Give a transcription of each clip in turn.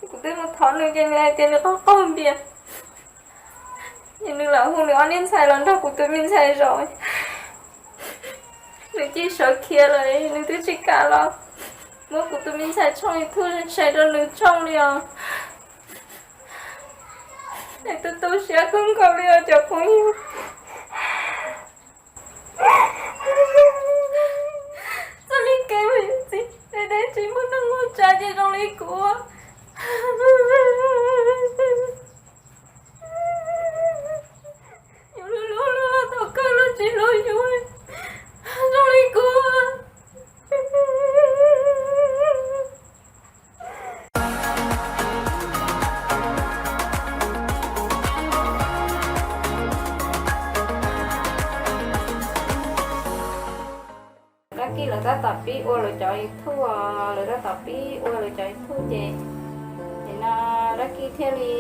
Kuv twb mus thov nws ces nws hais tias nws qaug qaug npias, ces nws lam hu nws ob niag ntxhais los nrog kuv tus me ntxhais zaum. Nws cia li sawv khiav lawm, nws twb tsis kam los muab kuv tus me ntxhais tshooj YouTube sai rau nws tshooj li os. Es tu tu siab kawg nkaus li os cov phooj ywg. Txoj li kev mus yus txiv deb deb tsis muaj neeg ua tsav ces zoo li kuv. Yus hlub hlub luag thaum kawg luag tsis hlub yus, zoo li kuv. Dab Kis lawv tab tom pib ua lawv cov YouTube, lawv tab tom pib ua lawv cov YouTube ces, ces no Dab Kis thiaj li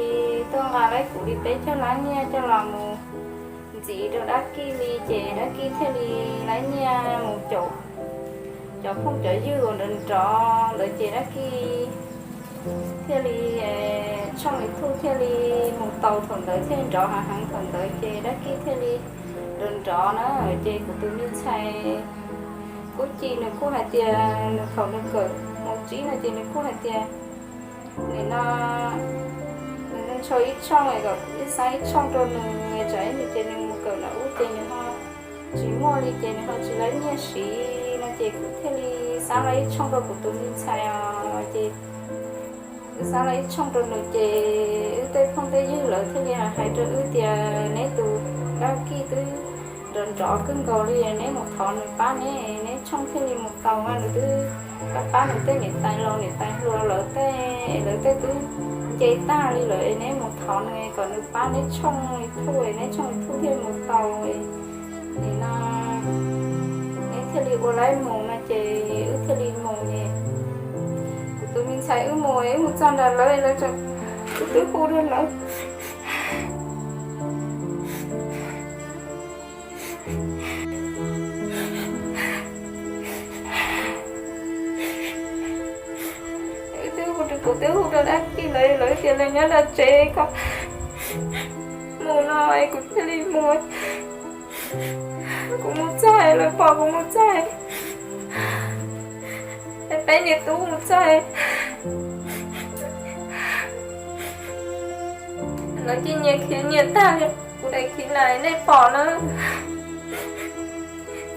tuaj nqa laib kuv li peb caug lab nyiaj coj los mus ntxiv rau Dab Kis li ces Dab Kis thiaj li laib nyiaj mus caum cov phooj cov ywg uas nrov nrov lawm ces Dab Kis thiaj li, tshooj YouTube thiaj li mus tau thaum ntawd thiaj nrov heev heev thaum ntawd ces Dab Kis thiaj li nrov nrov na. Ces kuv tus me ntxhais Kub Ci nws kuj hais tias nws thaum nws kawm mus tsib no ces nws kuj hais tias nim no nws ntshaw ib tshooj kom kuv ib xab ib tshooj rau nws, tsam ib ntsis ces nws mus kawm nram ub ces nws ho tsis muaj li ces nws ho tsis laib nyiaj siv no ces kuv thiaj li xab laib ib tshooj rau kuv tus me ntxhais os. Ces wb xab laib ib tshooj rau nws ces wb tej phooj tej ywg lawv thiaj li hais rau wb tias neb tus Dab Kis twb nrov nrov kawg nkaus li, neb mus thov nws pab neb, neb tshooj thiaj li mus tau mas nws twb pab pab nws tej niam tais laus niam tais hluas lawv tej, lawv tej twb nce tag li lawm, neb mus thov nws kom nws pab neb tshooj YouTube, neb tshooj YouTube thiaj mus tau. Nim no neb thiaj li ua laib mus no ces wb thiaj li mus es kuv tus me ntxhais wb mus, wb mus txog nram lawv, lawv tseem, wb twb hu rau lawv. Wb twb hu, kuv twb hu rau Dab Kis lawv, lawv tias lawv nyob nram tsev kom mus no es kuv thiaj li mus. Kuv mus txog es lawv pom kuv mus txog es peb niam tub mus txog es lawv cia nyias khiav nyias tag li. Kuv daim khiv na nej pom na.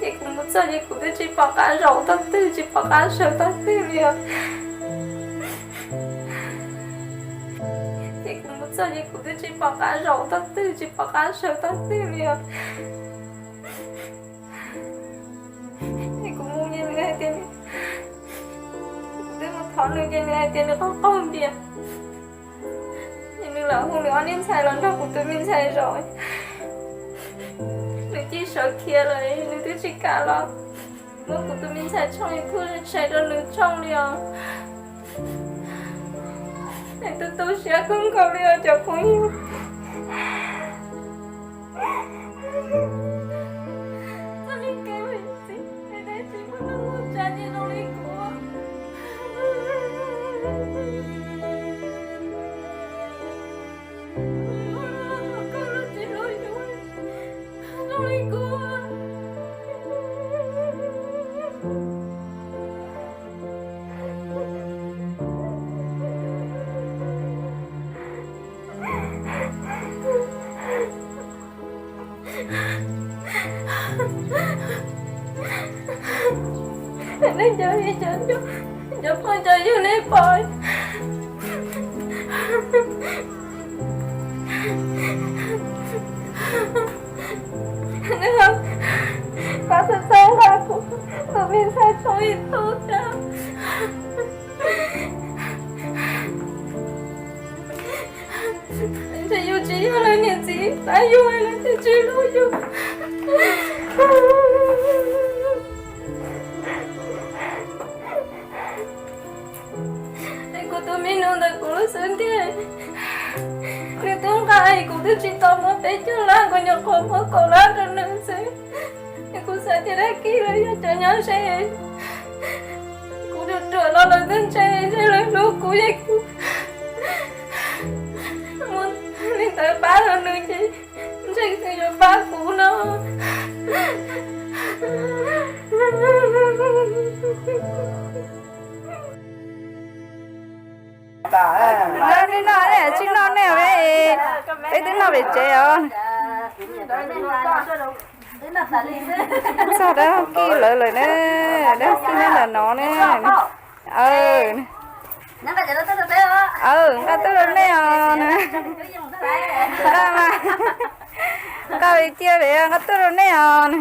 Ces kuv mus txog ces kuv twb tsis pom qab zaum tog twg, tsis pom qab sawv tog twg li os. Ces kuv mus txog ces kuv twb tsis pom qab zaum tog twg, tsis pom qab sawv tog twg li os. Ces kuv mus ces nws hais tias, kuv twb mus thov nws ces nws hais tias nws qaug qaug npias. Ces nws lam hu nws ob niag ntxhais los nrog kuv tus me ntxhais zaum. Nws cia li sawv khiav lawm, nws twb tsis kam los muab kuv tus me ntxhais tshooj YouTube sai rau nws tshooj li os. Es tu tu siab kawg nkaus li os cov phooj ywg. Txoj li kev mus yus txiv deb deb tsis muaj neeg ua tsav ces zoo li kuv. Hlub luag thaum kawg luag tsis hlub yus, zoo li kuv. Nej cov, cov phooj cov ywg nej pom, nej pab txhawb txhawb nqa kuv tus me ntxhais tshooj YouTube thiab. Ntshe yus tsis yog lawv niam txiv pab yus lawv thiaj tsis hlub yus. Es kuv tus me nus ntawm kuv lub xub ntiag, nws twb nqa es kuv twb tsis tau muab peb caug lab, kuv nyuam qhuav muab kaum lab rau nws xwb. Es kuv xav tias Dab Kis lawv yog cov nyob ze, kuv ruam ruam los lawv twb ntse, ntshe lawv hlub kuv es kuv Pab kuv no. Nej noj, nej tsis noj nej, peb twb noj pem tsev os. Txog dab kij lawv lawm ne, dab kij nyob ntawm no ne. Nqa tuaj rau nej os. Nqa mas, nqa li cia li nqa tuaj rau nej os.